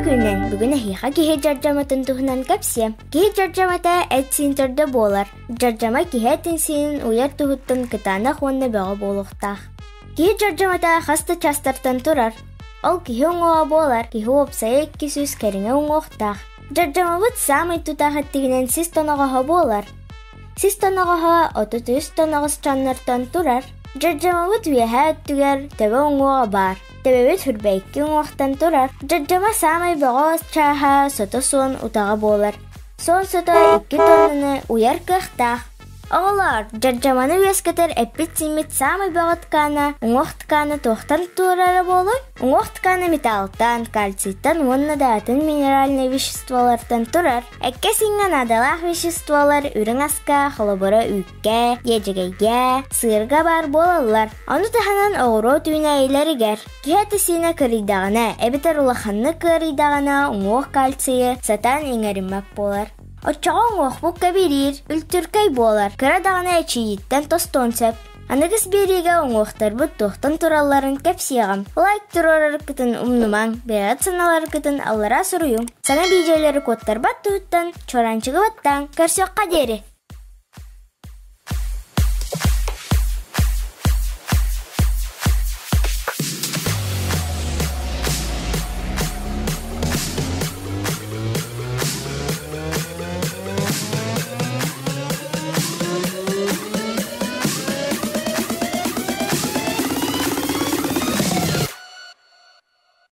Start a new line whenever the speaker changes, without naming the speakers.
күнүнэн бүгүн эһиэхэ киһи дьардьаматын туһунан кэпсиэм. Киһи дьардьамата эт-сиин төрдө буолар. Дьардьама киһи этин-сиинин уйар туһуттан кытаанах уонна бөҕө буолуохтаах. Киһи дьардьамата хас да чаастартан турар. Ол киһи уҥуоҕа буолар, киһи уопсайа 200 кэриҥэ уҥуохтаах. Дьардьамабыт саамай тутаах эттигинэн сис тоноҕоһо буолар. Сис тоноҕоһо 33 тоноҕос чаннартан турар. Дьардьамабыт үөһээ өттүгэр төбө уҥуоҕа баар. Төбөбүт хүрбэйки уҥуохтан турар. Дьардьама саамай бөҕө чааһа сото суон утаҕа буолар. Суон сото 2 тоннаны уйар кыахтаах. Оҕолоор, дьардьаманы үөскэтэр эппит-сииммит саамай бөҕө ткана уҥуох ткана туохтан туорара буолуой? Уҥуох ткана металлтан, кальцийтан уонна да атын минеральнай веществолартан турар. Эккэ-сиҥҥэ наадалаах веществолар үрүҥ аска, холобура үүккэ, иэдьэгэйгэ, сыырга баар буолаллар. Ону таһынан оҕуруот үүнээйилэригэр киһи этэ-сиинэ кырыйдаҕына эбэтэр улаханнык ыарыйдаҕына уҥуох кальцийы сатаан иҥэриммэт буолар. Оччоҕо уҥуохпут кэбириир, үлтүркэй буолар, кыра даҕаны эчийииттэн тостуон сөп. Аныгыс биэриигэ уҥуохтарбыт туохтан туралларын кэпсиэҕим. Лайк туруораргытын умнумаҥ, бэйэҕит санааларгытын аллараа суруйуҥ. Саҥа биидьийэлэри куоттарбат туһуттан чуораанчыгы баттааҥ. Көрсүөххэ диэри!